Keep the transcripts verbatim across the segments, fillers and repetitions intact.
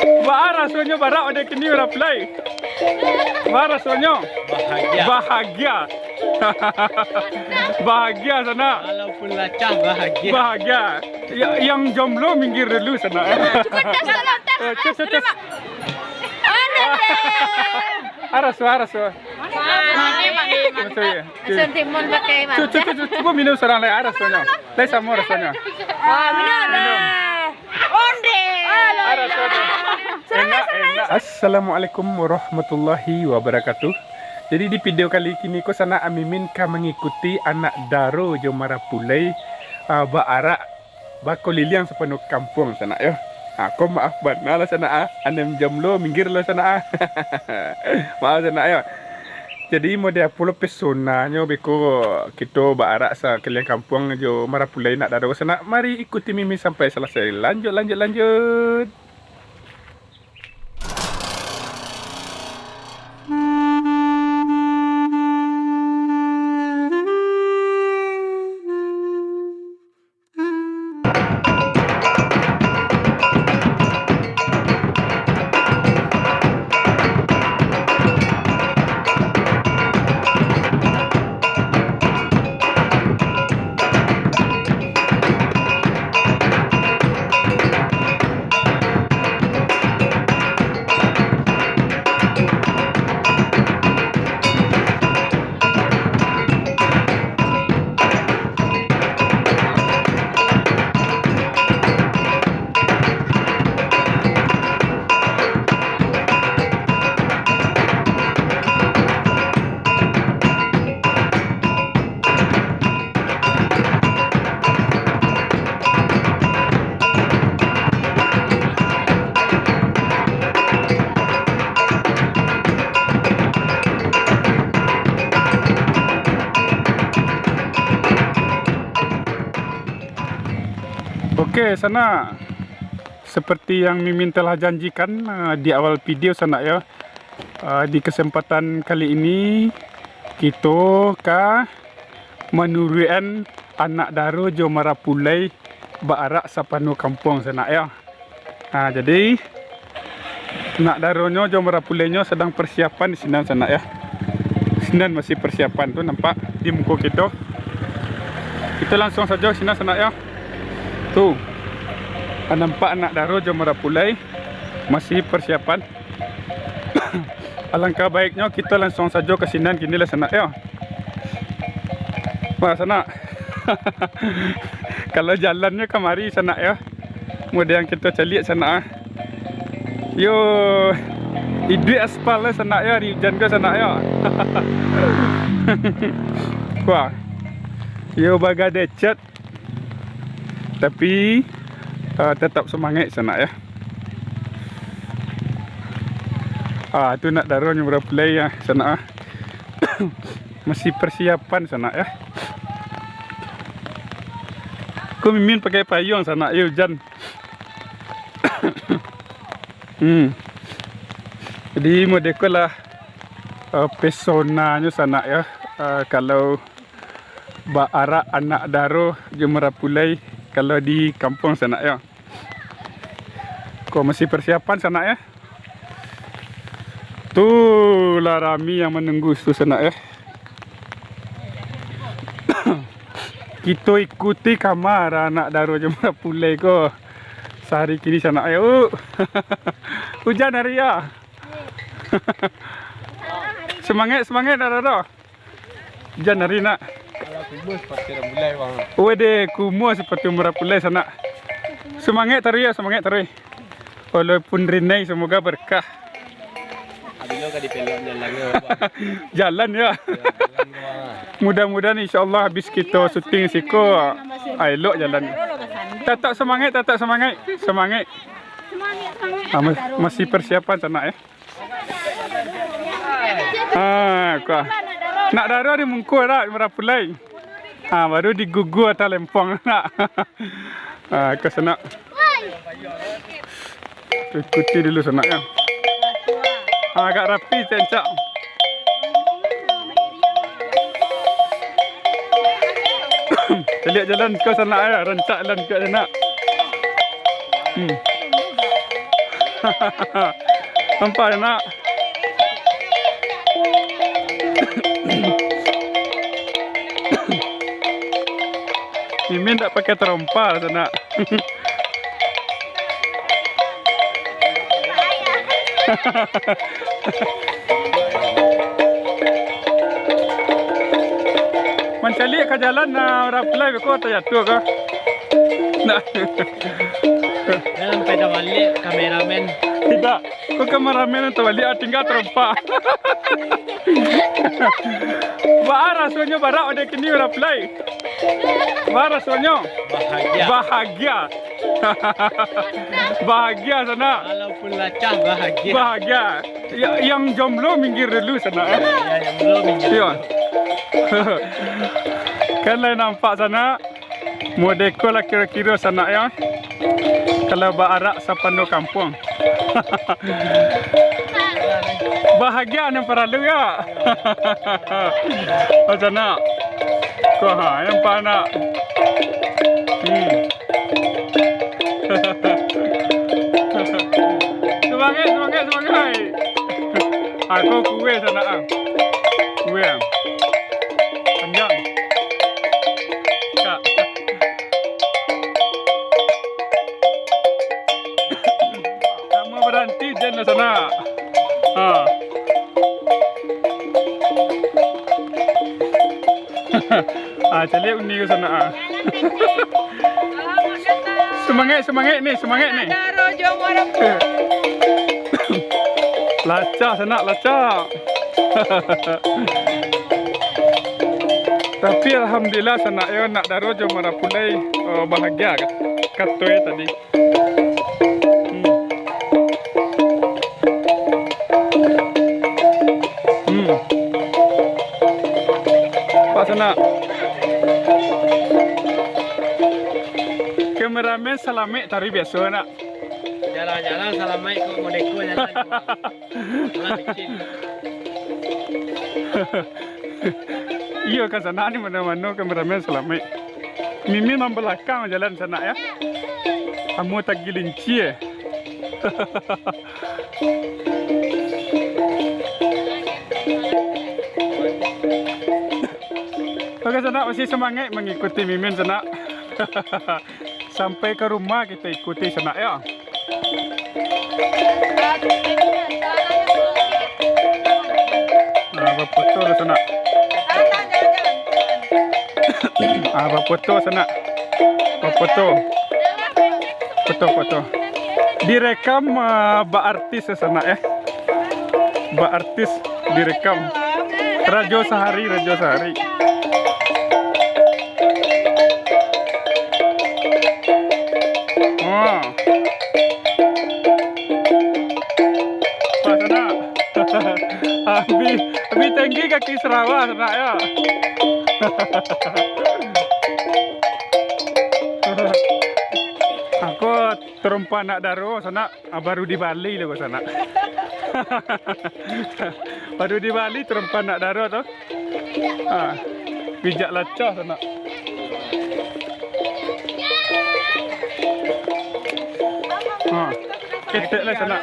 Baa rasonyo barak ode kini, Marapulai? Baa rasonyo? Bahagia. Bahagia. Bahagia sanak. Walaupun lacah, bahagia. Bahagia. Ya, yang jomblo minggir dulu sanak. Cukup, tes, tes, tes. Eh, tes, tes, tes. Aras, aras. Manis, manis, manis. Betul, ya. Sentimen pakai mata. Cu-, cu-, cu-, cu-, cuba minum surang lai, aras rasonyo. Lai samo rasonyo. Ah, minum. Minum. Onde. Aras rasonyo. Enak, enak. Assalamualaikum warahmatullahi wabarakatuh. Jadi di video kali kini ko sanak, Mimin ka mangikuti anak daro jo marapulai, ah, baarak bakuliliang sapanuah kampuang sanak yo. Ha, ko maaf bana lah sanak ah. Anam jam lo minggir lah sanak ah. Maaf sanak yo. Jadi model apo lo pesonanyo beko kito baarak sakuliliang kampuang jo marapulai anak daro sanak. Mari ikuti Mimin sampai salasai. Lanjut, lanjut, lanjut. Oke, sanak. Seperti yang Mimin telah janjikan, eh, di awal video, sanak yo. Eh, di kesempatan kali ini, kito ka manuruikan anak daro jo marapulai baarak sapanuah kampuang, sanak yo. Ha, jadi, anak daronyo jo marapulainyo sadang persiapan di sinan, sanak yo. Sinan masih persiapan tu nampak di muko kito. Kito langsuang sajo sinan, sanak yo. Tu. Nampak anak daro jo marapulai masih persiapan. Alangkah baiknyo kito langsuang sajo ka sinan kini lah, sanak yo. Wah, sanak. Kalau jalannyo kamari, sanak yo. Model yang kito caliak, sanak ah. Yo, iduik aspal lah, sanak yo, ari ujan ko, sanak yo. Wah. Yo, bagadai cat. Tapi, ah, tetap semangat, sanak yo. Ah, tu anak daronyo marapulai yo, sanak ah. Masih persiapan, sanak yo. Ko Mimin pakai payuang, sanak yo, ujan. Hmm. Jadi, model ko lah, eh, pesonanyo, sanak yo. Eh, kalau baarak anak daro jo marapulai kalau di kampuang, sanak yo. Ko masih persiapan, sanak yo. Tu lah rami yang menunggu tu, sanak yo. Kito ikuti kama anak daro jo marapulai ko sahari kini, sanak yo. Ujan hari yo. Semangat, semangat, anak daro. Jan ari nak. Alah, kumuah seperti marapulai, bang. Wede, kumuah seperti marapulai, sanak. Semangat taruih yo, semangat taruih. Walaupun rinai, semoga berkah. Abilo ka dipelok jalannyo, bang. Jalan yo. Yo, jalan ko, bang. Mudah-mudahan, insyaallah, habis kito syuting siko, ah, elok jalan. Tatap semangat, tatap semangat. Semangat. Ah, mas-, masih persiapan, sanak yo. Ah, kuah. Nak daro di mungkuah dak, marapulai. Ah, baru digugua talempong nak. Ah, ka sanak. Ikuti dulu sanak yo. Ah, agak rapi, cencak. Caliak jalan ko sanak yo, rancak jalan ko sanak. Hmm. Nampak, Sanak? Mimin ndak pakai tarompa, Sanak. Mancaliak ka jalan, nah, raplai beko tajatuah ka. Nah. Jan sampai tabaliak kameramen. Indak. Ko kameramen tabaliak, tingga tarompa. Baa rasonyo barak ode kini raplai? Baa rasonyo? Bahagia. Bahagia. Bahagia, Sanak. Walaupun lacah, bahagia. Bahagia. Ya, yang jomblo minggir dulu, Sanak, eh. Ya, yang jomblo minggir dulu. Kan lai nampak, Sanak. Mode ko lah kiro-kiro, Sanak, ya. Kalau baarak sapando kampuang. Bahagia nan paralu, ya. Macam nak? Ko, ha, nampak nak? Hmm. Semangat, semangat, semangat. Aku kue, Sanak, ah. Kue, ah. Panjang. Tak. Samo baranti jan lah, Sanak. Ha. Ah, caliak uni ko, Sanak, ah. Semangat, semangat ni, semangat ni. Lacak, Sanak, lacak. Tapi alhamdulillah, Sanak, yo, nak daro jo marapulai, eh, bahagia, kat-, kato e tadi. Hmm. Hmm. Pak, Sanak. Kameramen salamek tari biaso, nak? Jalan-jalan salamaik ko modeko jalan. Jalan licin. Iyo kan, Sanak, ni mano-mano kameramen salamaik. Mimin mambalakang jalan, Sanak, ya. Amu tagi linci, eh. Oke, Sanak, masih semangat mengikuti Mimin, Sanak. Sampai ke rumah kita ikuti, Sanak, ya. Nah, bafoto lah, Sanak. Ah, bafoto, Sanak. Bafoto. Foto, foto. Direkam, ah, ba artis, Sanak, ya. Ba artis direkam. Rajo Sahari, Rajo Sahari. Wah. Pas, Sanak. Abi, abi tinggi kaki sarawa, Sanak, ya. Aku tarompa nak daro, Sanak. Ah, baru dibali lo, Sanak. Baru dibali tarompa nak daro tu. Ah, bijak lacah, Sanak. Ah, ketek lah, Sanak.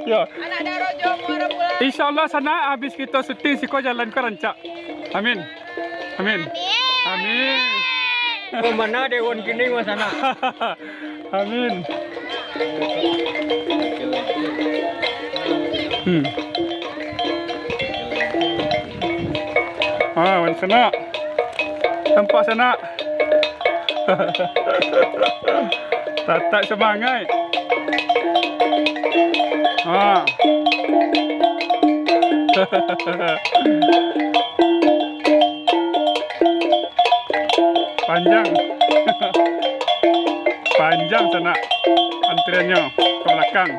Yo. Anak daro jo muara pulang. Insyaallah, Sanak, habis kito syuting siko jalan ko rancak. Amin. Amin. Amin. Amin. Oh, mana Dewan kini, Mas, Sanak? Amin. Hmm. Ah, wan, Sanak. Tampak, Sanak. Tatak samangaik. Ha. Panjang. Panjang, Sanak, antriannyo ka balakang.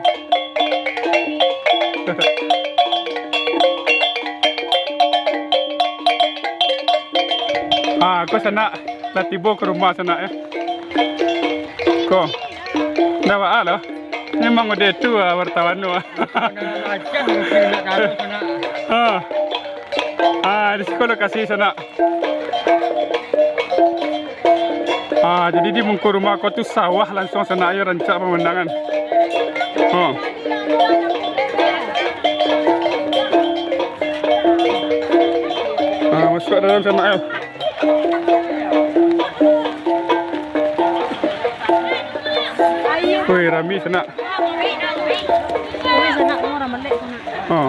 Ha, ko, Sanak, lah tibo ka rumah, Sanak, yo. Ko. Ndak baa lo. Memang udah tu, ah, wartawan tu, ah. Lacah mungkin nak taruh, Sanak. Ha. Ah, di siko lokasi, Sanak. Ah, jadi di muko rumah ko tu sawah, langsuang sanak yo rancak pamandangan. Ha. Ah, masuak dalam sanak yo. Woi, rami sanak. Ha.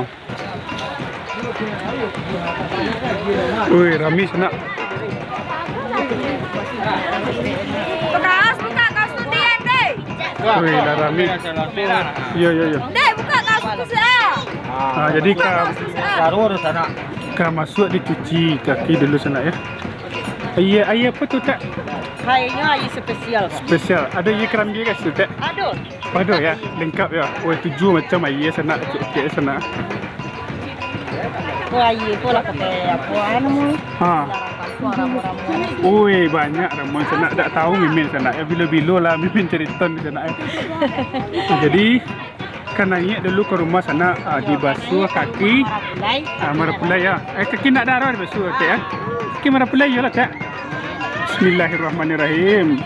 Woi, rami sanak. Kaus buka kaus putihan, deh. Woi, lah rami. Iyo, iyo, iyo. Deh, buka kaus putihan. Ah, jadi ka, ka masuak dicuci kaki dulu sanak yo. Aia, aia apo tu, Tek? Aia nyo aia spesial, Pak. Spesial. Ado aia karambia ka situ, Tek? Ado. Ado yo, lengkap yo. Woi, tujuah macam aia sanak, kecek-kecek sanak. Oh, aia ko lah pakai apo, anu? Ha. Ui, banyak ramuan sanak, dak tahu mimin sanak yo, bilo-bilo lah mimin carito ni sanak yo. Nah, jadi, ka naiak dulu ka rumah sanak, ah, dibasuah kaki. Ah, marapulai yo. Eh, kaki ndak darah dibasuah, Tek yo. Kaki marapulai yo lah, Tek. Bismillahirrahmanirrahim.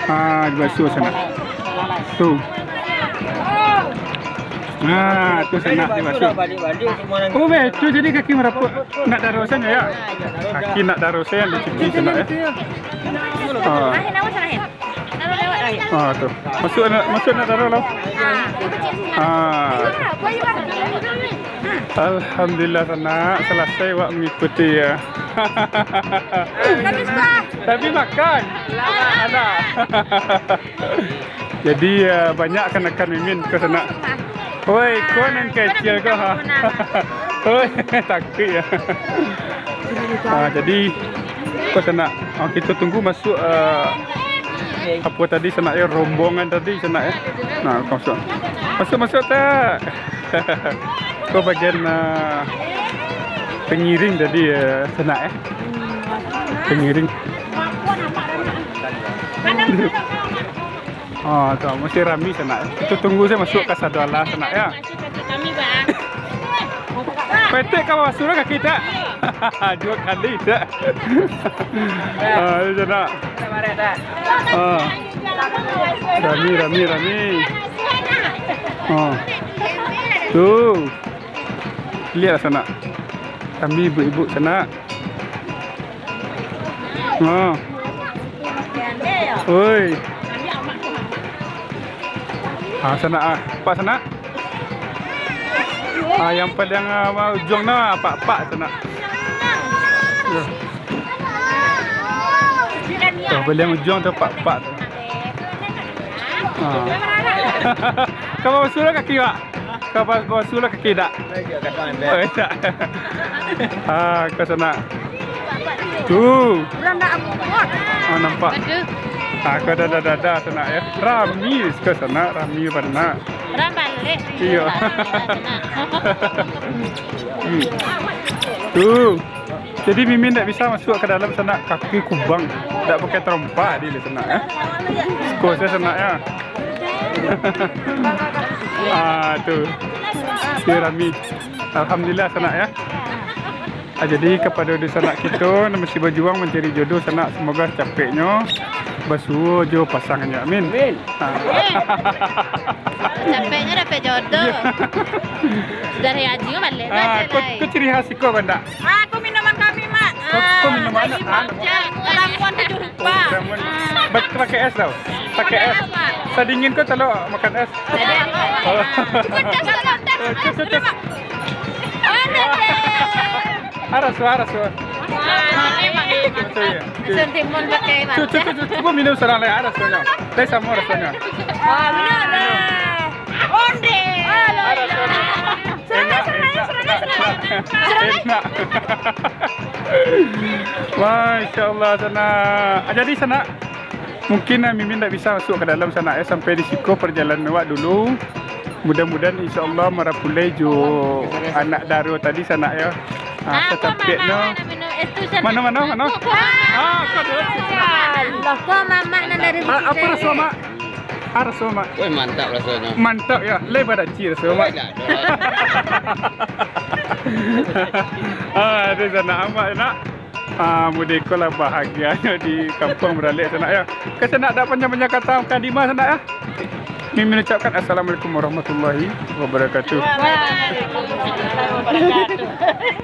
Ah, dibasuah sanak. Tu. Ah, tu sanak dibasuah. Oh, beh, tu jadi kaki marapuak. Nak darosan yo? Kaki nak darosan dicuci sanak yo. Ah. Ah, tu. Masuk nak, masuk nak taruh lah. Ah. Alhamdulillah sanak, selesai wak mengikuti yo. Tapi makan. Alah. Jadi, ah, banyak kanakan mimin ko sanak. Oi, ko nan kecil ko, ha. Oi, takuik yo. Ah, jadi, ko sanak, ah, kito tunggu masuak, ah, apo tadi sanak yo, rombongan tadi sanak yo. Nah, masuak. Masuak, masuak, Tek. Ko bagian, ah, pengiring tadi, ah, sanak yo. Pengiring. Ah, tu, masih rami sanak. Kito tunggu sajo masuak ka sado alah sanak yo. Petek ka basuah kaki, Tek? Duo kali, Tek. Ah, itu sanak. Ah. Rami, rami, rami. Ah. Tu. Liek sanak. Rami ibu-ibu sanak. Ha. Oi. Ha, sanak, ah. Pak sanak. Ah, yang paling, ah, ujuang tu, ah, pak-pak sanak. Yo. Tuh, paling ujuang tu pak-pak tu. Ah. Ka basuah kaki, Pak? Ka basuah kaki dak? Oh, dak. Ah, ka sanak. Tu. Ah, nampak. Ah, ka dada-dada sanak yo. Rami ka sanak, rami bana. Urang baleh. Iyo. Hmm. Tu. Jadi mimin dak bisa masuak ka dalam sanak, kaki kubang. Dak pakai tarompa di sanak yo. Siko sajo sanak yo. Ah, tu. Si rami. Alhamdulillah sanak yo. Ah, jadi kapado dunsanak kito nan masih bajuang mancari jodoh sanak, semoga capeknyo basuo jo pasangan yo. Amin. Amin. Ah. Capeknyo dapek jodoh. Iyo. Sudah hari haji mah balik. Ah, ko, ko ciri khas iko, Banda. Ah, ko minuman kami, Mak. Ko, ko minuman, ah. Ramuan tujuah rupa. Oh, ramuan. Ah. Ba-, pakai es tau. Pakai es. Sadingin ko kalau makan es. Ada. Oh. Pedas, pedas. Oh, pedas, pedas. Aras, aras. Sentimun pakai. Cu-, cu-, cu-, cu-, cubo minum surang lai, aras rasonyo. Lai samo rasonyo. Ah, minum lah. Onde. Aras rasonyo. Enak, enak, enak, enak. Enak. Masya Allah, sanak. Ah, jadi, sanak, mungkin, ah, mimin ndak bisa masuak ka dalam sanak yo, sampai di siko parjalanan awak dulu. Mudah-mudahan insya Allah marapulai jo anak daro tadi sanak yo. Ah, ah, ko satapek mama no. Mano, mano, mano? Ko, ko. Ah, ko dulu. Allah, ko mamak nan dari Bukittinggi. Ah, apo raso, Mak? Ah, raso, Mak. Woi, mantap rasonyo. Mantap yo. Lai badaci raso, Mak. Woi, dak ado. Ah, itu sanak amak, nak. Ah, mudah ko lah bahagianyo di kampuang baralek sanak yo. Ka sanak dak panjang-panjang kata, ka di ma sanak yo. Mimin ucapkan assalamualaikum warahmatullahi wabarakatuh. Waalaikumsalam warahmatullahi wabarakatuh.